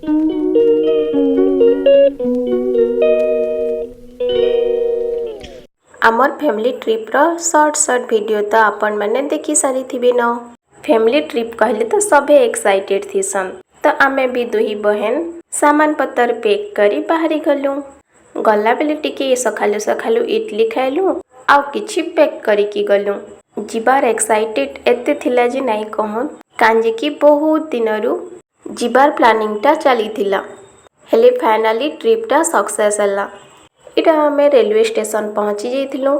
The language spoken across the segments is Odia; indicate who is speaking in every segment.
Speaker 1: ଆମର୍ ଫ୍ୟାମିଲି ଟ୍ରିପ୍ର ସର୍ଟ ସର୍ଟ ଭିଡ଼ିଓ ତ ଆପଣମାନେ ଦେଖି ସାରିଥିବେ ନ। ଫ୍ୟାମିଲି ଟ୍ରିପ୍ କହିଲେ ତ ସଭେ ଏକ୍ସାଇଟେଡ୍ ଥିସନ୍। ତ ଆମେ ବି ଦୁହି ବହେନ ସାମାନ ପତର ପ୍ୟାକ୍ କରି ବାହାରି ଗଲୁ। ଗଲାବେଲେ ଟିକେ ସକାଲୁ ସକାଲୁ ଇଡଲି ଖାଇଲୁ ଆଉ କିଛି ପ୍ୟାକ୍ କରିକି ଗଲୁ। ଯିବାର ଏକ୍ସାଇଟେଡ୍ ଏତେ ଥିଲା ଯେ ନାଇଁ କହନ୍, କାଞ୍ଜିକି ବହୁତ ଦିନରୁ ଯିବାର ପ୍ଲାନିଂଟା ଚାଲିଥିଲା। ହେଲେ ଫାଇନାଲି ଟ୍ରିପ୍ଟା ସକ୍ସେସ୍ ହେଲା। ଇଟା ଆମେ ରେଲୱେ ଷ୍ଟେସନ ପହଞ୍ଚି ଯାଇଥିଲୁ।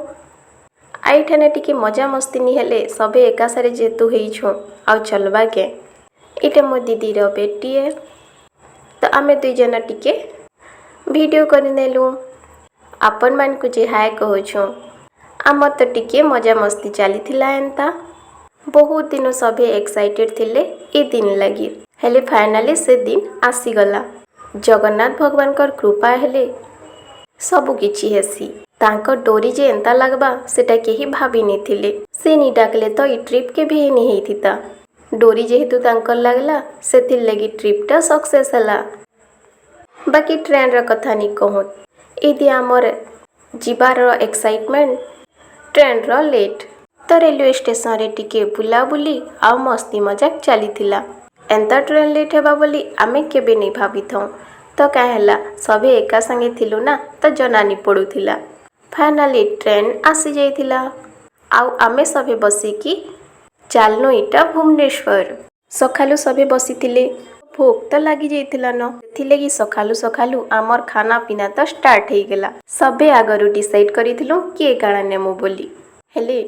Speaker 1: ଆଉ ଏଇଠାନେ ଟିକେ ମଜାମସ୍ତି ନି ହେଲେ, ସଭେ ଏକାସାରେ ଯେହେତୁ ହେଇଛୁଁ, ଆଉ ଚଲବା କେ? ଏଇଟା ମୋ ଦିଦିର ବେଟିଏ। ତ ଆମେ ଦୁଇ ଜଣ ଟିକେ ଭିଡ଼ିଓ କରିନେଲୁ। ଆପଣମାନଙ୍କୁ ଯେ ହାଏ କହୁଛୁଁ। ଆମର ତ ଟିକେ ମଜାମସ୍ତି ଚାଲିଥିଲା ଏନ୍ତା। ବହୁତ ଦିନ ସଭେ ଏକ୍ସାଇଟେଡ୍ ଥିଲେ ଏ ଦିନ ଲାଗି। ହେଲେ ଫାଇନାଲି ସେ ଦିନ ଆସିଗଲା। ଜଗନ୍ନାଥ ଭଗବାନଙ୍କର କୃପା ହେଲେ ସବୁ କିଛି ହେସି। ତାଙ୍କ ଡୋରି ଯେ ଏନ୍ତା ଲାଗବା, ସେଟା କେହି ଭାବି ନି ଥିଲେ। ସେ ନି ଡାକଲେ ତ ଇ ଟ୍ରିପ୍ କେବେ ନି ହେଇଥିତା। ଡୋରି ଯେହେତୁ ତାଙ୍କର ଲାଗଲା, ସେଥିର୍ ଲାଗି ଟ୍ରିପ୍ଟା ସକ୍ସେସ୍ ହେଲା। ବାକି ଟ୍ରେନ୍ର କଥା ନି କହୁଁ। ଇଦି ଆମର ଯିବାର ଏକ୍ସାଇଟମେଣ୍ଟ, ଟ୍ରେନ୍ର ଲେଟ୍। ତ ରେଲୱେ ଷ୍ଟେସନରେ ଟିକେ ବୁଲାବୁଲି ଆଉ ମସ୍ତି ମଜାକ ଚାଲିଥିଲା। ଏନ୍ତା ଟ୍ରେନ୍ ଲେଟ୍ ହେବା ବୋଲି ଆମେ କେବେ ନେଇ ଭାବିଥାଉଁ। ତ କାଁ ହେଲା, ସଭେ ଏକା ସାଙ୍ଗେ ଥିଲୁ ନା, ତ ଜନା ନି ପଡୁଥିଲା। ଫାଇନାଲି ଟ୍ରେନ୍ ଆସି ଯାଇଥିଲା ଆଉ ଆମେ ସଭେ ବସିକି ଚାଲନୁ ଇଟା ଭୁବନେଶ୍ୱର। ସକାଲୁ ସଭେ ବସିଥିଲେ, ଭୋକ ତ ଲାଗି ଯାଇଥିଲା ନ। ସେଥିଲାଗି ସକାଲୁ ସକାଲୁ ଆମର ଖାନା ପିନା ତ ଷ୍ଟାର୍ଟ ହେଇଗଲା। ସଭେ ଆଗରୁ ଡିସାଇଡ୍ କରିଥିଲୁ କିଏ କାଣା ନେମୁ ବୋଲି। ହେଲେ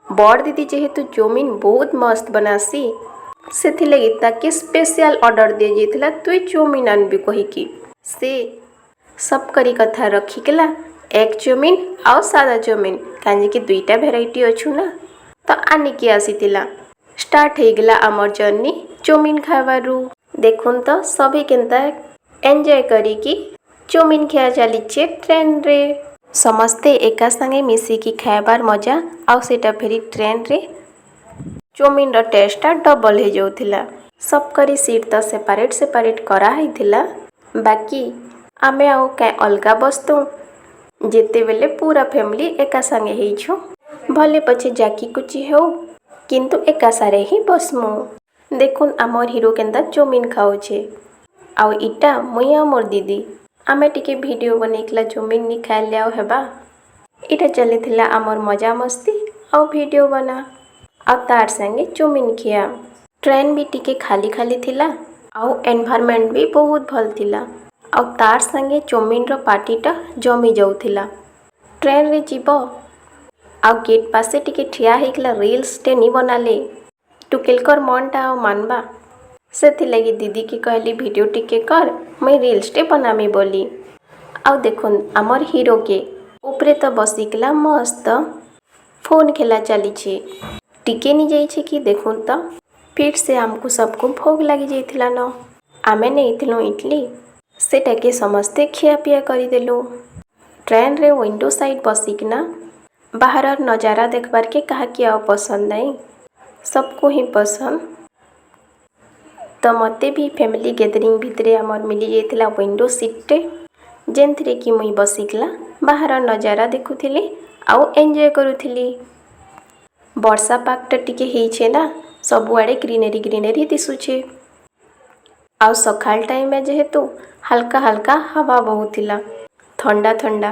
Speaker 1: ବଡ଼ ଦିଦି ଯେହେତୁ ଚଉମିନ ବହୁତ ମସ୍ତ ବନାସି, ସେଥିଲାଗି ତାକେ ସ୍ପେଶିଆଲ ଅର୍ଡର ଦିଆଯାଇଥିଲା, ତୁଇ ଚଉମିନ ଆନବି କହିକି। ସେ ସବକରି କଥା ରଖିକିଲା ଏଗ୍ ଚଉମିନ ଆଉ ସାଦା ଚଉମିନ, କାଞ୍ଜିକି ଦୁଇଟା ଭେରାଇଟି ଅଛୁ ନା, ତ ଆନିକି ଆସିଥିଲା। ଷ୍ଟାର୍ଟ ହେଇଗଲା ଆମର ଜର୍ଣ୍ଣି ଚଉମିନ ଖାଇବାରୁ। ଦେଖୁନ୍ ତ ସଭେ କେନ୍ତା ଏନ୍ଜୟ କରିକି ଚଉମିନ ଖିଆ ଚାଲିଛେ ଟ୍ରେନରେ। ସମସ୍ତେ ଏକା ସାଙ୍ଗେ ମିଶିକି ଖାଇବାର ମଜା ଆଉ ସେଟା ଫେରି ଟ୍ରେନରେ ଚଉମିନର ଟେଷ୍ଟଟା ଡବଲ ହେଇଯାଉଥିଲା। ସବକରି ସିଟ୍ ତ ସେପାରେଟ ସେପାରେଟ କରା ହେଇଥିଲା, ବାକି ଆମେ ଆଉ କାଇଁ ଅଲଗା ବସତୁ, ଯେତେବେଲେ ପୁରା ଫ୍ୟାମିଲି ଏକା ସାଙ୍ଗେ ହେଇଛୁ। ଭଲେ ପଛେ ଜାକି କୁଚି ହେଉ, କିନ୍ତୁ ଏକା ସାରେ ହିଁ ବସମୁ। ଦେଖୁନ୍ ଆମର ହିରୋ କେନ୍ତା ଚଉମିନ ଖାଉଛେ। ଆଉ ଇଟା ମୁଇଁ ଆଉ ମୋର୍ ଦିଦି, ଆମେ ଟିକେ ଭିଡ଼ିଓ ବନେଇକିଲା ଚଉମିନ ନି ଖାଇଲେ ଆଉ ହେବା? ଇଟା ଚାଲିଥିଲା ଆମର ମଜାମସ୍ତି ଆଉ ଭିଡ଼ିଓ ବନା ଆଉ ତାର ସାଙ୍ଗେ ଚଉମିନ ଖିଆ। ଟ୍ରେନ୍ ବି ଟିକେ ଖାଲି ଖାଲି ଥିଲା ଆଉ ଏନଭାରମେଣ୍ଟ ବି ବହୁତ ଭଲ ଥିଲା ଆଉ ତାର ସାଙ୍ଗେ ଚଉମିନର ପାର୍ଟିଟା ଜମି ଯାଉଥିଲା। ଟ୍ରେନରେ ଯିବ ଆଉ ଗେଟ୍ ପାସେ ଟିକେ ଠିଆ ହେଇକିଲା ରିଲ୍ସଟେ ନି ବନାଲେ ଟୁକେଲକର ମନଟା ଆଉ ମାନବା? ସେଥିଲାଗି ଦିଦିକେ କହିଲି, ଭିଡ଼ିଓ ଟିକେ କର, ମୁଇଁ ରିଲ୍ସଟେ ବନାମି ବୋଲି। ଆଉ ଦେଖୁନ୍ ଆମର ହିରୋକେ ଉପରେ ତ ବସିକିଲା ମସ୍ତ ଫୋନ୍ ଖେଲା ଚାଲିଛି। ଟିକେ ନି ଯାଇଛି କି ଦେଖୁନ୍ ତ ଫିର୍ ସେ ଆମକୁ ସବକୁ ଭୋଗ ଲାଗି ଯାଇଥିଲା ନ। ଆମେ ନେଇଥିଲୁ ଇଡଲି, ସେଟାକେ ସମସ୍ତେ ଖିଆପିଆ କରିଦେଲୁ। ଟ୍ରେନରେ ୱିଣ୍ଡୋ ସାଇଡ୍ ବସିକିନା ବାହାରର ନଜାରା ଦେଖବାରକେ କାହାକି ଆଉ ପସନ୍ଦ ନାଇଁ? ସବକୁ ହିଁ ପସନ୍ଦ। ତ ମତେ ବି ଫ୍ୟାମିଲି ଗ୍ୟାଦରିଂ ଭିତରେ ଆମର ମିଲି ଯାଇଥିଲା ୱିଣ୍ଡୋ ସିଟ୍ଟେ, ଯେନ୍ଥିରେ କି ମୁଇଁ ବସିକିଲା ବାହାର ନଜାରା ଦେଖୁଥିଲି ଆଉ ଏନ୍ଜୟ କରୁଥିଲି। ବର୍ଷା ପାଗଟା ଟିକେ ହେଇଛେ ନା, ସବୁଆଡ଼େ ଗ୍ରୀନେରୀ ଗ୍ରୀନେରୀ ଦିଶୁଛେ। ଆଉ ସକାଳ ଟାଇମ୍ ଯେହେତୁ ହାଲକା ହାଲକା ହାୱା ବହୁଥିଲା, ଥଣ୍ଡା ଥଣ୍ଡା,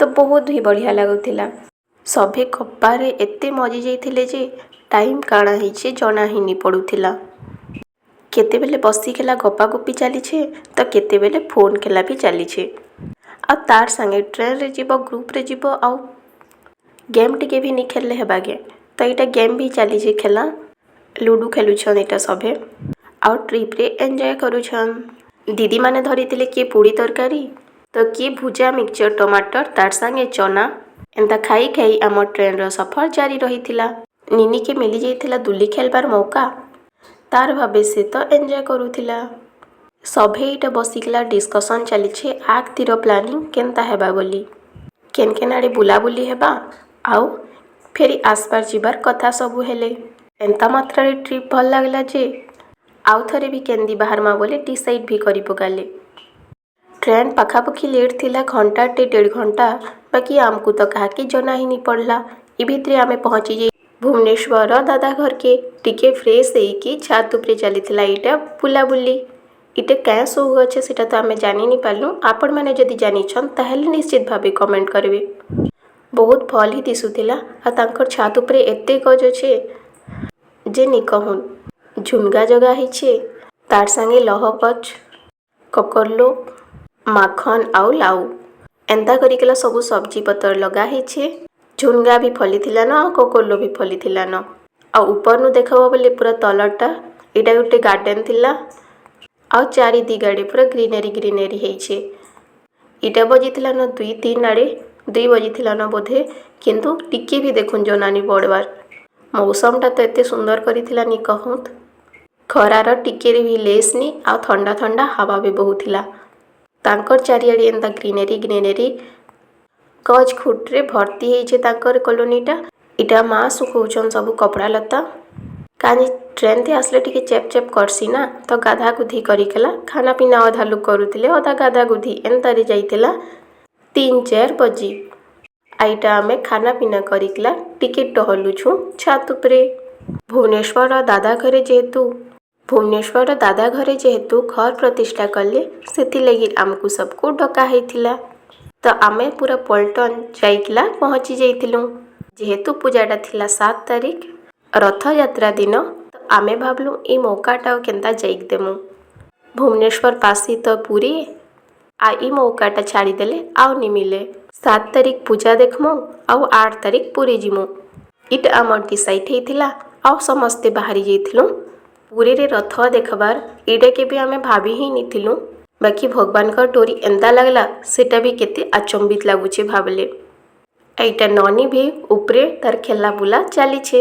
Speaker 1: ତ ବହୁତ ହି ବଢ଼ିଆ ଲାଗୁଥିଲା। ସଭେ ଗପାରେ ଏତେ ମଜି ଯାଇଥିଲେ ଯେ ଟାଇମ୍ କାଣା ହେଇଛେ ଜଣା ହିଁ ନି ପଡୁଥିଲା। କେତେବେଲେ ବସିକିଲା ଗପା ଗୁପି ଚାଲିଛେ ତ କେତେବେଲେ ଫୋନ୍ ଖେଲା ବି ଚାଲିଛେ। ଆଉ ତାର ସାଙ୍ଗେ ଟ୍ରେନରେ ଯିବ, ଗ୍ରୁପରେ ଯିବ ଆଉ ଗେମ୍ ଟିକେ ବି ନି ଖେଲଲେ ହେବାକେ? ତ ଏଇଟା ଗେମ୍ ବି ଚାଲିଛେ ଖେଲା। ଲୁଡୁ ଖେଲୁଛନ୍ ଏଇଟା ସଭେ ଆଉ ଟ୍ରିପରେ ଏନ୍ଜୟ କରୁଛନ୍। ଦିଦିମାନେ ଧରିଥିଲେ କିଏ ପୁଡ଼ି ତରକାରୀ ତ କିଏ ଭୁଜା, ମିକ୍ସଚର, ଟମାଟର, ତାର ସାଙ୍ଗେ ଚନା। ଏନ୍ତା ଖାଇ ଖାଇ ଆମ ଟ୍ରେନର ସଫର ଜାରି ରହିଥିଲା। ନିନିକେ ମିଲି ଯାଇଥିଲା ଦୁଲି ଖେଲବାର ମୌକା। ତାର ଭାବେ ସେ ତ ଏନ୍ଜୟ କରୁଥିଲା। ସଭେ ଏଇଟା ବସିକିଲା ଡିସ୍କସନ୍ ଚାଲିଛେ ଆଗତିର ପ୍ଲାନିଂ କେନ୍ତା ହେବା ବୋଲି, କେନ୍ କେନ୍ ଆଡ଼େ ବୁଲାବୁଲି ହେବା ଆଉ ଫେରି ଆସବାର ଯିବାର କଥା ସବୁ ହେଲେ। ଏନ୍ତା ମାତ୍ରାରେ ଟ୍ରିପ୍ ଭଲ ଲାଗଲା ଯେ ଆଉ ଥରେ ବି କେନ୍ଦି ବାହାରମା ବୋଲି ଡିସାଇଡ୍ ବି କରି ପକାଲେ। ଟ୍ରେନ୍ ପାଖାପାଖି ଲେଟ୍ ଥିଲା ଘଣ୍ଟାଟେ 1.5 ଘଣ୍ଟା, ବାକି ଆମକୁ ତ କାହାକେ ଜନା ହିଁ ନି ପଡ଼ଲା। ଇ ଭିତରେ ଆମେ ପହଞ୍ଚି ଯାଇ ଭୁବନେଶ୍ୱର ଦାଦା ଘରକେ। ଟିକେ ଫ୍ରେଶ୍ ହେଇକି ଛାତ ଉପରେ ଚାଲିଥିଲା ଏଇଟା ବୁଲାବୁଲି। ଇଟା କାଁ ସୋ ଗଛ, ସେଟା ତ ଆମେ ଜାନି ନି ପାରିଲୁ। ଆପଣମାନେ ଯଦି ଜାନିଛନ୍, ତାହେଲେ ନିଶ୍ଚିତ ଭାବେ କମେଣ୍ଟ କରିବେ। ବହୁତ ଭଲ ହିଁ ଦିଶୁଥିଲା। ଆଉ ତାଙ୍କର ଛାତ ଉପରେ ଏତେ ଗଛ ଅଛେ ଯେ ନି କହୁନ୍। ଝୁନଗା ଜଗା ହେଇଛେ, ତାର ସାଙ୍ଗେ ଲହ ଗଛ, କକରଲୋ, ମାଖନ ଆଉ ଲାଉ ଏନ୍ତା କରିକିଲା ସବୁ ସବଜି ପତର ଲଗା ହେଇଛେ। ଝୁନଗା ବି ଫଲିଥିଲାନ ଆଉ କକରଲୋ ବି ଫଲିଥିଲାନ। ଆଉ ଉପରନୁ ଦେଖବ ବୋଲେ ପୁରା ତଲଟା ଏଇଟା ଗୋଟେ ଗାର୍ଡେନ ଥିଲା ଆଉ ଚାରି ଦିଗାଡେ ପୁରା ଗ୍ରୀନେରୀ ଗ୍ରୀନେରୀ ହେଇଛେ। ଇଟା ବଜିଥିଲାନ 2-3 ଆଡେ, 2 ବଜିଥିଲାନ ବୋଧେ, କିନ୍ତୁ ଟିକେ ବି ଦେଖୁନ୍ ଜନାନି ପଡ଼ବାର। ମୌସମଟା ତ ଏତେ ସୁନ୍ଦର କରିଥିଲା, ନି କହୁନ୍। ଖରାର ଟିକେ ବି ଲେସ୍ ନି ଆଉ ଥଣ୍ଡା ଥଣ୍ଡା ହାୱା ବି ବହୁଥିଲା। ତାଙ୍କର ଚାରିଆଡେ ଏନ୍ତା ଗ୍ରୀନେରୀ ଗ୍ରୀନେରୀ ଗଛ ଖୁଟରେ ଭର୍ତ୍ତି ହେଇଛେ ତାଙ୍କର କଲୋନୀଟା। ଇଟା ମା ଶୁଖଉଛନ୍ ସବୁ କପଡ଼ା ଲତା, କାଁଜି ଟ୍ରେନ୍ ଥି ଆସିଲେ ଟିକେ ଚେପ୍ ଚେପ୍ କରସି ନା। ତ ଗାଧା ଗୁଧି କରିକଲା ଖାନା ପିନା ଅଧା ଲୋକ କରୁଥିଲେ, ଅଧା ଗାଧା ଗୁଧି ଏନ୍ତାରେ ଯାଇଥିଲା 3-4 ବଜି। ଏଇଟା ଆମେ ଖାନା ପିନା କରିକଲା ଟିକେ ଟହଲୁଛୁ ଛାତ ଉପରେ। ଭୁବନେଶ୍ୱର ଦାଦା ଘରେ ଯେହେତୁ ଘର ପ୍ରତିଷ୍ଠା କଲେ, ସେଥିଲାଗି ଆମକୁ ସବକୁ ଡକା ହେଇଥିଲା। ତ ଆମେ ପୁରା ପଲଟନ ଯାଇକିଲା ପହଞ୍ଚି ଯାଇଥିଲୁ। ଯେହେତୁ ପୂଜାଟା ଥିଲା 7 ତାରିଖ, ରଥଯାତ୍ରା ଦିନ, ତ ଆମେ ଭାବଲୁ ଏଇ ମୌକାଟା ଆଉ କେନ୍ତା ଯାଇକି ଦେମୁ। ଭୁବନେଶ୍ୱର ପାସି ତ ପୁରୀ, ଆଉ ଇ ମୌକାଟା ଛାଡ଼ିଦେଲେ ଆଉ ନି ମିଲେ। 7 ତାରିଖ ପୂଜା ଦେଖମୁ ଆଉ 8 ତାରିଖ ପୁରୀ ଯିମୁ, ଇଟା ଆମର ଡିସାଇଡ୍ ହେଇଥିଲା ଆଉ ସମସ୍ତେ ବାହାରି ଯାଇଥିଲୁ। ପୁରୀରେ ରଥ ଦେଖବାର ଏଇଟା କେବେ ଆମେ ଭାବି ହିଁ ନିଥିଲୁ, ବାକି ଭଗବାନଙ୍କର ଡୋରି ଏନ୍ତା ଲାଗଲା, ସେଟା ବି କେତେ ଆଚମ୍ବିତ ଲାଗୁଛେ ଭାବଲେ। ଏଇଟା ନନି ବି ଉପରେ ତାର ଖେଲା ବୁଲା ଚାଲିଛେ।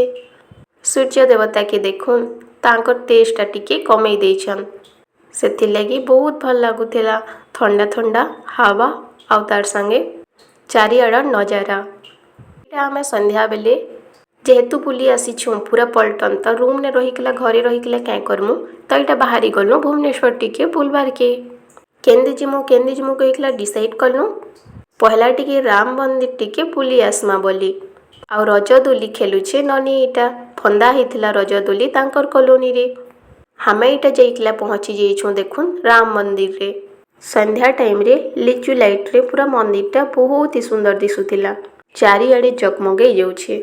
Speaker 1: ସୂର୍ଯ୍ୟ ଦେବତାକେ ଦେଖୁନ୍, ତାଙ୍କର ତେଜଟା ଟିକେ କମେଇ ଦେଇଛନ୍। ସେଥିଲାଗି ବହୁତ ଭଲ ଲାଗୁଥିଲା ଥଣ୍ଡା ଥଣ୍ଡା ହାୱା ଆଉ ତାର ସାଙ୍ଗେ ଚାରିଆଡ଼ ନଜାରା। ଏଇଟା ଆମେ ସନ୍ଧ୍ୟା ବେଲେ ଯେହେତୁ ବୁଲି ଆସିଛୁଁ ପୁରା ପଲଟନ, ତ ରୁମ୍ନେ ରହିକିଲା, ଘରେ ରହିକିଲା କାଁ କରମୁ? ତ ଏଇଟା ବାହାରି ଗଲୁ ଭୁବନେଶ୍ୱର ଟିକେ ବୁଲବାରକେ। କେନ୍ଦି ଯିମୁ, କେନ୍ଦି ଯିମୁ କହିକିଲା ଡିସାଇଡ୍ କଲୁ। ପହଲା ଟିକେ ରାମ ମନ୍ଦିର ଟିକେ ବୁଲି ଆସ୍ମା ବୋଲି। ଆଉ ରଜ ଦୋଲି ଖେଲୁଛେ ନନି। ଏଇଟା ଫନ୍ଦା ହେଇଥିଲା ରଜ ଦୋଲି ତାଙ୍କର କଲୋନୀରେ। ଆମେ ଏଇଟା ଯାଇକିଲା ପହଞ୍ଚି ଯାଇଛୁଁ ଦେଖୁନ୍ ରାମ ମନ୍ଦିରରେ। ସନ୍ଧ୍ୟା ଟାଇମ୍ରେ ଲିଚୁ ଲାଇଟ୍ରେ ପୁରା ମନ୍ଦିରଟା ବହୁତ ହି ସୁନ୍ଦର ଦିଶୁଥିଲା, ଚାରିଆଡ଼େ ଜଗମଗେଇ ଯାଉଛେ।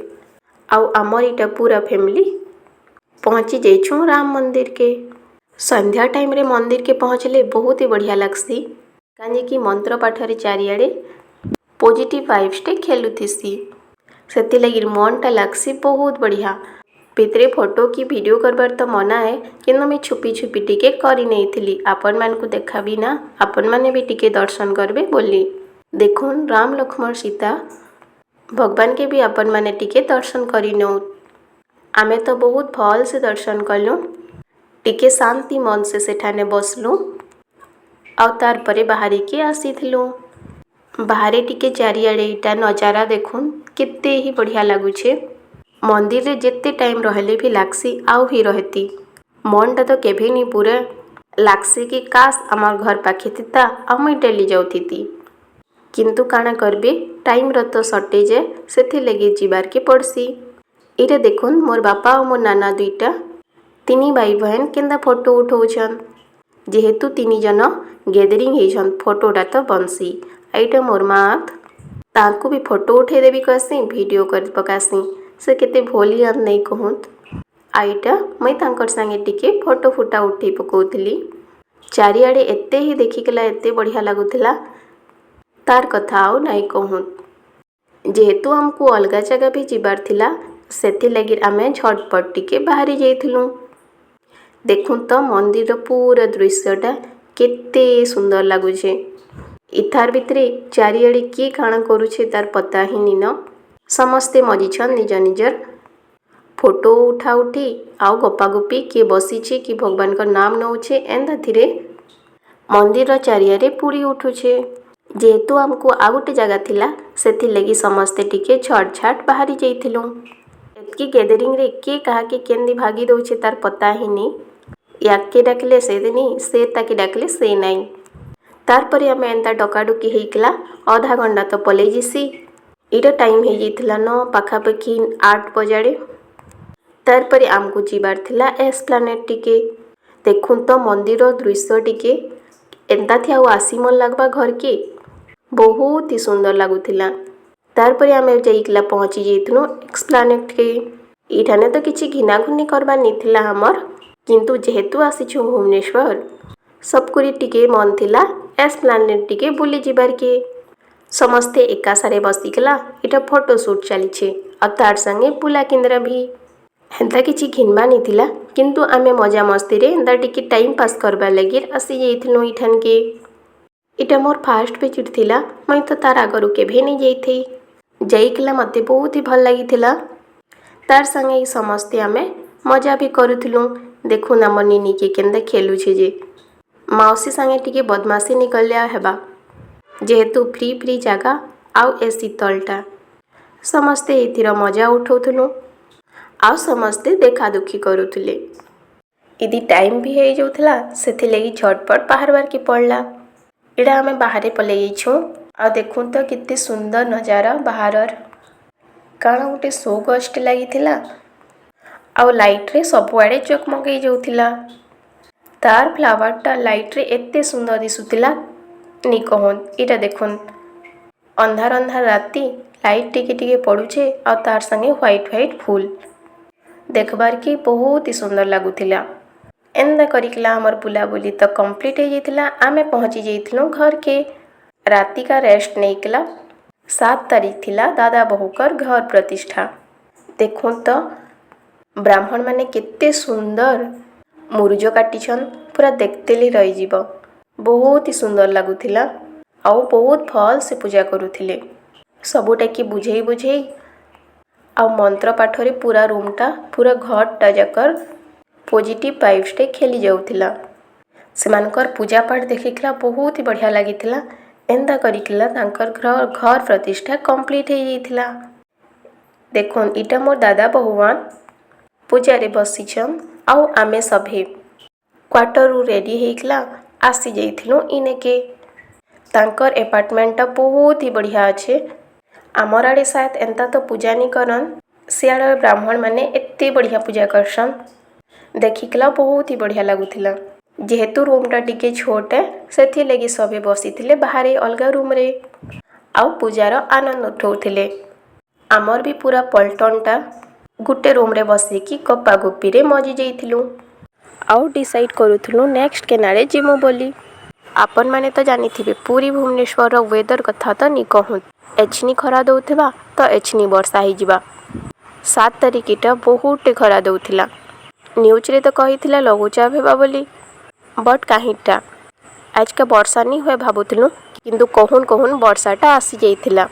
Speaker 1: ଆଉ ଆମର ଏଇଟା ପୁରା ଫ୍ୟାମିଲି ପହଞ୍ଚି ଯାଇଛୁଁ ରାମ ମନ୍ଦିରକେ। ସନ୍ଧ୍ୟା ଟାଇମ୍ରେ ମନ୍ଦିରକେ ପହଞ୍ଚିଲେ ବହୁତ ହି ବଢ଼ିଆ ଲାଗ୍ସି, କାଁଜିକି ମନ୍ତ୍ର ପାଠରେ ଚାରିଆଡ଼େ ପଜିଟିଭ୍ ଭାଇବ୍ସଟେ ଖେଲୁଥିସି। ସେଥିଲାଗି ମନଟା ଲାଗ୍ସି ବହୁତ ବଢ଼ିଆ। ଭିତରେ ଫଟୋ କି ଭିଡ଼ିଓ କରବାର ତ ମନା ହେ, କିନ୍ତୁ ମୁଇଁ ଛୁପି ଛୁପି ଟିକେ କରି ନେଇଥିଲି, ଆପଣମାନଙ୍କୁ ଦେଖାବି ନା, ଆପଣମାନେ ବି ଟିକେ ଦର୍ଶନ କରିବେ ବୋଲି। ଦେଖୁନ୍ ରାମ, ଲକ୍ଷ୍ମଣ, ସୀତା ଭଗବାନକେ ବି ଆପଣମାନେ ଟିକେ ଦର୍ଶନ କରି ନଉ। ଆମେ ତ ବହୁତ ଭଲସେ ଦର୍ଶନ କଲୁ, ଟିକେ ଶାନ୍ତି ମନ ସେ ସେଠାନେ ବସଲୁ ଆଉ ତାର ପରେ ବାହାରିକି ଆସିଥିଲୁ। ବାହାରେ ଟିକେ ଚାରିଆଡ଼େ ଇଟା ନଜାରା ଦେଖୁନ୍, କେତେ ହି ବଢ଼ିଆ ଲାଗୁଛେ। ମନ୍ଦିରରେ ଯେତେ ଟାଇମ୍ ରହିଲେ ବି ଲାଗ୍ସି ଆଉ ହି ରହେତି। ମନଟା ତ କେଭେ ନି ପୁରେ, ଲାଗ୍ସି କି କାଶ ଆମର ଘର ପାଖେ ଥିତା ଆଉ ମୁଇଁ ଡେଲି ଯାଉଥିତି। କିନ୍ତୁ କାଣା କରବେ, ଟାଇମ୍ର ତ ସର୍ଟେଜ୍ ଏ, ସେଥିର୍ଲାଗି ଯିବାର୍କେ ପଡ଼୍ସି। ଏଇଟା ଦେଖୁନ୍, ମୋର୍ ବାପା ଆଉ ମୋର୍ ନାନା ଦୁଇଟା ତିନି ଭାଇ ବହେନ କେନ୍ତା ଫଟୋ ଉଠଉଛନ୍। ଯେହେତୁ ତିନି ଜଣ ଗ୍ୟାଦରିଂ ହେଇଛନ୍, ଫଟୋଟା ତ ବନସି। ଏଇଟା ମୋର୍ ମା, ତାଙ୍କୁ ବି ଫଟୋ ଉଠେଇଦେବି କହେସି, ଭିଡ଼ିଓ କରି ପକାସି। ସେ କେତେ ଭୋଲିଆନ୍ ନେଇ କହୁନ୍। ଆଉ ଏଇଟା ମୁଇଁ ତାଙ୍କର ସାଙ୍ଗେ ଟିକେ ଫଟୋ ଫୁଟା ଉଠେଇ ପକଉଥିଲି। ଚାରିଆଡ଼େ ଏତେ ହିଁ ଦେଖିକିଲା ଏତେ ବଢ଼ିଆ ଲାଗୁଥିଲା, ତାର କଥା ଆଉ ନାଇଁ କହୁନ୍। ଯେହେତୁ ଆମକୁ ଅଲଗା ଜାଗା ବି ଯିବାର ଥିଲା, ସେଥିଲାଗି ଆମେ ଝଟପଟ ଟିକେ ବାହାରି ଯାଇଥିଲୁ। ଦେଖୁନ୍ ତ ମନ୍ଦିରର ପୁରା ଦୃଶ୍ୟଟା କେତେ ସୁନ୍ଦର ଲାଗୁଛେ। ଇଥାର ଭିତରେ ଚାରିଆଡ଼େ କିଏ କାଣା କରୁଛେ, ତାର ପତା ହିଁ ନିନ। ସମସ୍ତେ ମଜିଛନ୍ ନିଜ ନିଜର ଫଟୋ ଉଠା ଉଠି ଆଉ ଗପା ଗୁପି। କିଏ ବସିଛେ, କିଏ ଭଗବାନଙ୍କ ନାମ ନଉଛେ, ଏନ୍ତାଥିରେ ମନ୍ଦିରର ଚାରିଆଡ଼େ ପୁରି ଉଠୁଛେ। ଯେହେତୁ ଆମକୁ ଆଉ ଗୋଟେ ଜାଗା ଥିଲା, ସେଥିର୍ଲାଗି ସମସ୍ତେ ଟିକେ ଝଟ ଝାଟ ବାହାରି ଯାଇଥିଲୁ। ଏତ୍କି ଗ୍ୟାଦରିଂରେ କିଏ କାହାକେ କେନ୍ଦି ଭାଗି ଦଉଛେ, ତାର ପତା ହିଁ ନି। ୟାକେ ଡାକିଲେ ସେ ଦିନି, ସେ ତାକେ ଡାକିଲେ ସେ ନାଇଁ। ତାରପରେ ଆମେ ଏନ୍ତା ଡକାଡୁକି ହେଇଗଲା, ଅଧା ଘଣ୍ଟା ତ ପଲେଇ ଯିସି। ଇଟା ଟାଇମ୍ ହେଇଯାଇଥିଲା ନ ପାଖାପାଖି 8 ବଜାଡ଼େ। ତାରପରେ ଆମକୁ ଯିବାର ଥିଲା ଏସ୍ପ୍ଲାନେଟ୍ ଟିକେ। ଦେଖୁନ୍ ତ ମନ୍ଦିର ଦୃଶ୍ୟ ଟିକେ, ଏନ୍ତାଥି ଆଉ ଆସି ମନ୍ ଲାଗ୍ବା ଘରକେ। ବହୁତ ହି ସୁନ୍ଦର ଲାଗୁଥିଲା। ତାରପରେ ଆମେ ଯାଇକିଲା ପହଞ୍ଚି ଯାଇଥିଲୁ ଏକ୍ସପ୍ଲାନେଟ୍ କେ। ଏଇଠାନେ ତ କିଛି ଘିନାଘୁନି କରବାର ନି ଥିଲା ଆମର୍, କିନ୍ତୁ ଯେହେତୁ ଆସିଛୁ ଭୁବନେଶ୍ୱର, ସବକୁରି ଟିକେ ମନ ଥିଲା ଏସ୍ପ୍ଲାନେଟ୍ ଟିକେ ବୁଲି ଯିବାରକେ। ସମସ୍ତେ ଏକାସାରେ ବସିକଲା ଏଇଟା ଫଟୋ ସୁଟ୍ ଚାଲିଛେ ଆଉ ତାର ସାଙ୍ଗେ ବୁଲା କିନ୍ଦ୍ରା ଭି। ହେନ୍ତା କିଛି ଘିନବା ନି ଥିଲା, କିନ୍ତୁ ଆମେ ମଜା ମସ୍ତିରେ ଏନ୍ତା ଟିକେ ଟାଇମ୍ ପାସ୍ କରବାର୍ ଲାଗି ଆସି ଯାଇଥିଲୁ ଏଇଠାନକେ। ଏଇଟା ମୋର ଫାଷ୍ଟ ଭିଜିଟ୍ ଥିଲା। ମୁଇଁ ତ ତାର ଆଗରୁ କେଭେ ନି ଯାଇଥି। ଯାଇକିଲା ମତେ ବହୁତ ହି ଭଲ ଲାଗିଥିଲା। ତାର ସାଙ୍ଗେ ସମସ୍ତେ ଆମେ ମଜା ବି କରୁଥିଲୁ। ଦେଖୁନ୍ ଆମ ନିନିକେ କେନ୍ତା ଖେଲୁଛେ ଯେ। ମାଉସୀ ସାଙ୍ଗେ ଟିକେ ବଦମାସି ନି କଲେ ଆଉ ହେବା? ଯେହେତୁ ଫ୍ରି ଫ୍ରି ଜାଗା ଆଉ ଏସି ତଳଟା, ସମସ୍ତେ ଏଥିର ମଜା ଉଠଉଥିଲୁ ଆଉ ସମସ୍ତେ ଦେଖାଦୁଖି କରୁଥିଲେ। ଇଦି ଟାଇମ୍ ବି ହେଇଯାଉଥିଲା, ସେଥିଲାଗି ଝଟପଟ ବାହାରବାରକେ ପଡ଼ଲା। ଏଇଟା ଆମେ ବାହାରେ ପଲେଇ ଯାଇଛୁଁ। ଆଉ ଦେଖୁନ୍ ତ କେତେ ସୁନ୍ଦର ନଜାରା ବାହାରର। କାଣା ଗୋଟେ ଶୋ ଗଛଟେ ଲାଗିଥିଲା ଆଉ ଲାଇଟ୍ରେ ସବୁଆଡ଼େ ଚକମକେଇ ଯାଉଥିଲା। ତାର ଫ୍ଲାୱାରଟା ଲାଇଟ୍ରେ ଏତେ ସୁନ୍ଦର ଦିଶୁଥିଲା, ନି କହୁନ୍। ଏଇଟା ଦେଖୁନ୍, ଅନ୍ଧାର ଅନ୍ଧାର ରାତି, ଲାଇଟ୍ ଟିକେ ଟିକେ ପଡୁଛେ ଆଉ ତାର ସାଙ୍ଗେ ହ୍ୱାଇଟ୍ ହ୍ୱାଇଟ୍ ଫୁଲ ଦେଖବାର କି ବହୁତ ହି ସୁନ୍ଦର ଲାଗୁଥିଲା। ଏନ୍ତା କରିକିଲା ଆମର ବୁଲାବୁଲି ତ କମ୍ପ୍ଲିଟ୍ ହେଇଯାଇଥିଲା। ଆମେ ପହଞ୍ଚି ଯାଇଥିଲୁ ଘରକେ। ରାତିକା ରେଷ୍ଟ ନେଇକିଲା 7 ତାରିଖ ଥିଲା ଦାଦା ବୋହୂଙ୍କର ଘର ପ୍ରତିଷ୍ଠା। ଦେଖୁନ୍ ତ ବ୍ରାହ୍ମଣ ମାନେ କେତେ ସୁନ୍ଦର ମୁରୁଜ କାଟିଛନ୍, ପୁରା ଦେଖତେଲି ରହିଯିବ। ବହୁତ ହି ସୁନ୍ଦର ଲାଗୁଥିଲା ଆଉ ବହୁତ ଭଲ ସେ ପୂଜା କରୁଥିଲେ। ସବୁଟାକି ବୁଝେଇ ବୁଝେଇ ଆଉ ମନ୍ତ୍ର ପାଠରେ ପୁରା ରୁମଟା, ପୁରା ଘରଟା ଯାକର ପଜିଟିଭ ଭାଇବ୍ସଟେ ଖେଲି ଯାଉଥିଲା। ସେମାନଙ୍କର ପୂଜା ପାଠ ଦେଖିକିନା ବହୁତ ହି ବଢ଼ିଆ ଲାଗିଥିଲା। ଏନ୍ତା କରିକିନା ତାଙ୍କର ଘର ପ୍ରତିଷ୍ଠା କମ୍ପ୍ଲିଟ୍ ହେଇଯାଇଥିଲା। ଦେଖୁନ୍, ଇଟା ମୋର୍ ଦାଦା ବୋହୁଆନ୍ ପୂଜାରେ ବସିଛନ୍ ଆଉ ଆମେ ସଭେ କ୍ୱାର୍ଟରରୁ ରେଡି ହେଇକିଲା ଆସି ଯାଇଥିଲୁ ଇନେକେ। ତାଙ୍କର ଏପାର୍ଟମେଣ୍ଟଟା ବହୁତ ହି ବଢ଼ିଆ ଅଛେ। ଆମର୍ ଆଡ଼େ ସାୟଦ ଏନ୍ତା ତ ପୂଜା ନି କରନ୍। ସିଆଡ଼େ ବ୍ରାହ୍ମଣ ମାନେ ଏତେ ବଢ଼ିଆ ପୂଜା କରସନ୍, ଦେଖିକିଲା ବହୁତ ହି ବଢ଼ିଆ ଲାଗୁଥିଲା। ଯେହେତୁ ରୁମଟା ଟିକେ ଛୋଟ, ସେଥିଲାଗି ସଭେ ବସିଥିଲେ ବାହାରେ ଅଲଗା ରୁମରେ ଆଉ ପୂଜାର ଆନନ୍ଦ ଉଠଉଥିଲେ। ଆମର ବି ପୁରା ପଲଟନଟା ଗୋଟେ ରୁମରେ ବସିକି ଗପା ଗୁପିରେ ମଜି ଯାଇଥିଲୁ ଆଉ ଡିସାଇଡ୍ କରୁଥିଲୁ ନେକ୍ସଟ କେନାଡ଼େ ଯିମୁ ବୋଲି। ଆପଣମାନେ ତ ଜାଣିଥିବେ ପୁରୀ ଭୁବନେଶ୍ୱରର ୱେଦର କଥା ତ ନି କହୁନ୍। ଏଛିନି ଖରା ଦଉଥିବା ତ ଏଛିନି ବର୍ଷା ହେଇଯିବା। 7 ତାରିଖଟା ବହୁତଟେ ଖରା ଦଉଥିଲା। ନ୍ୟୁଜରେ ତ କହିଥିଲା ଲଘୁଚାପ ହେବା ବୋଲି, ବଟ୍ କାହିଁଟା ଆଜକା ବର୍ଷା ନି ହୁଏ ଭାବୁଥିଲୁ, କିନ୍ତୁ କହୁନ୍ କହୁନ୍ ବର୍ଷାଟା ଆସିଯାଇଥିଲା।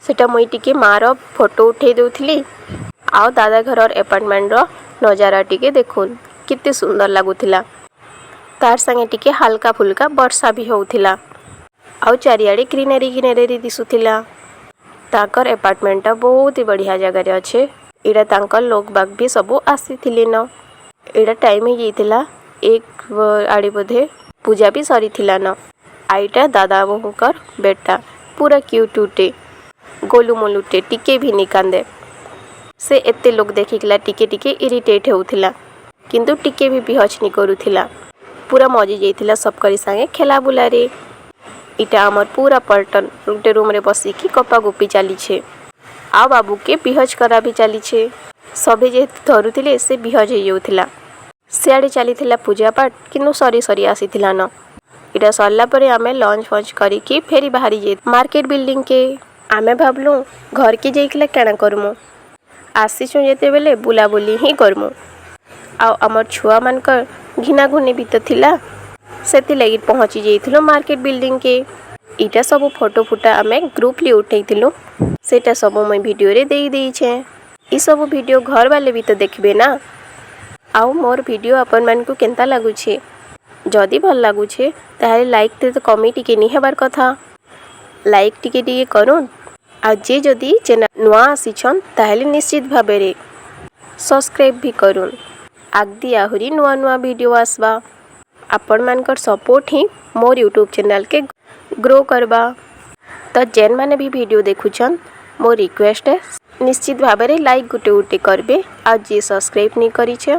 Speaker 1: ସେଟା ମୁଇଁ ଟିକେ ମାର ଫଟୋ ଉଠେଇ ଦଉଥିଲି। ଆଉ ଦାଦା ଘରର ଆପାର୍ଟମେଣ୍ଟର ନଜାରା ଟିକେ ଦେଖୁନ୍, କେତେ ସୁନ୍ଦର ଲାଗୁଥିଲା। ତାର ସାଙ୍ଗେ ଟିକେ ହାଲକା ଫୁଲକା ବର୍ଷା ବି ହଉଥିଲା ଆଉ ଚାରିଆଡ଼େ ଗ୍ରୀନେରୀ ଗ୍ରୀନେରୀ ଦିଶୁଥିଲା। ତାଙ୍କର ଆପାର୍ଟମେଣ୍ଟଟା ବହୁତ ହି ବଢ଼ିଆ ଜାଗାରେ ଅଛେ। ଏଇଟା ତାଙ୍କର ଲୋକବାକ ବି ସବୁ ଆସିଥିଲେ ନ। ଏଇଟା ଟାଇମ୍ ହେଇଯାଇଥିଲା 1 ଆଡ଼େ ବୋଧେ, ପୂଜା ବି ସରିଥିଲା ନ। ଏଇଟା ଦାଦା ବୋହୂଙ୍କର ବେଟା, ପୁରା କ୍ୟୁଟୁଟେ, ଗୋଲୁ ମୋଲୁଟେ, ଟିକେ ବି ନି କାନ୍ଦେ। ସେ ଏତେ ଲୋକ ଦେଖିକିଲା ଟିକେ ଟିକେ ଇରିଟେଟ୍ ହେଉଥିଲା, କିନ୍ତୁ ଟିକେ ବି ବିହଜ ନି କରୁଥିଲା। ପୁରା ମଜି ଯାଇଥିଲା ସବକରି ସାଙ୍ଗେ ଖେଲା ବୁଲାରେ। ଏଇଟା ଆମର ପୁରା ପଲଟନ ଗୋଟେ ରୁମରେ ବସିକି ଗପା ଗୁପି ଚାଲିଛେ ଆଉ ବାବୁକେ ବିହଜ କରା ବି ଚାଲିଛେ। ସଭେ ଯେହେତୁ ଧରୁଥିଲେ, ସେ ବିହଜ ହେଇଯାଉଥିଲା। ସିଆଡ଼େ ଚାଲିଥିଲା ପୂଜା ପାଠ, କିନ୍ତୁ ସରି ସରି ଆସିଥିଲା ନ। ଏଇଟା ସରିଲା ପରେ ଆମେ ଲଞ୍ଚ ଫଞ୍ଚ କରିକି ଫେରି ବାହାରି ଯାଇ ମାର୍କେଟ ବିଲ୍ଡିଂ କେ। ଆମେ ଭାବଲୁ ଘରକେ ଯାଇକିଲା କାଣା କରମୁ, ଆସିଛୁ ଯେତେବେଲେ ବୁଲାବୁଲି ହିଁ କରମୁ। ଆଉ ଆମର ଛୁଆମାନଙ୍କର ଘିନାଘୁନି ବି ତ ଥିଲା, ସେଥିଲାଗି ପହଞ୍ଚି ଯାଇଥିଲୁ ମାର୍କେଟ ବିଲ୍ଡିଂ କେ। ଏଇଟା ସବୁ ଫଟୋ ଫୁଟା ଆମେ ଗ୍ରୁପଲି ଉଠେଇଥିଲୁ, ସେଇଟା ସବୁ ମୁଇଁ ଭିଡ଼ିଓରେ ଦେଇ ଦେଇଛେ। ଏସବୁ ଭିଡ଼ିଓ ଘର ବାଲେ ବି ତ ଦେଖିବେ ନା। ଆଉ ମୋର ଭିଡ଼ିଓ ଆପଣମାନଙ୍କୁ କେନ୍ତା ଲାଗୁଛେ? ଯଦି ଭଲ ଲାଗୁଛେ, ତାହେଲେ ଲାଇକ୍ ତ କମି ଟିକେ ନି ହେବାର କଥା। ଲାଇକ୍ ଟିକେ ଟିକେ କରୁନ୍। ଆଉ ଯେ ଯଦି ଚ୍ୟାନେଲ୍ ନୂଆ ଆସିଛନ୍, ତାହେଲେ ନିଶ୍ଚିତ ଭାବରେ ସବସ୍କ୍ରାଇବ୍ ବି କରୁନ୍। ଆଗଦି ଆହୁରି ନୂଆ ନୂଆ ଭିଡ଼ିଓ ଆସବା। ଆପଣମାନଙ୍କର ସପୋର୍ଟ ହିଁ ମୋର୍ ୟୁଟ୍ୟୁବ୍ ଚ୍ୟାନେଲ୍କେ ଗ୍ରୋ କରବା। ତ ଯେନ୍ମାନେ ବି ଭିଡ଼ିଓ ଦେଖୁଛନ୍, ମୋର୍ ରିକ୍ୱେଷ୍ଟ ହେ, ନିଶ୍ଚିତ ଭାବରେ ଲାଇକ୍ ଗୁଟେ ଗୁଟେ କରିବେ ଆଉ ଯିଏ ସବସ୍କ୍ରାଇବ୍ ନି କରିଛେ,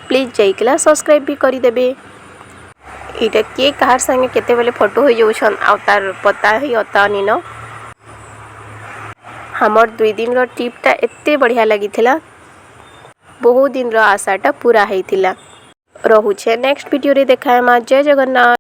Speaker 1: ପ୍ଲିଜ୍ ଯାଇକିନା ସବସ୍କ୍ରାଇବ୍ ବି କରିଦେବେ। ଏଇଟା କିଏ କାହାର ସାଙ୍ଗେ କେତେବେଲେ ଫଟୋ ହେଇଯାଉଛନ୍, ଆଉ ତାର ପତା ହିଁ ଅତା ନିନ। ଆମର୍ 2 ଦିନର ଟ୍ରିପ୍ଟା ଏତେ ବଢ଼ିଆ ଲାଗିଥିଲା। ବହୁତ ଦିନର ଆଶାଟା ପୁରା ହେଇଥିଲା। ରହୁଛେ, ନେକ୍ସଟ ଭିଡ଼ିଓରେ ଦେଖା ହେମା। ଜୟ ଜଗନ୍ନାଥ।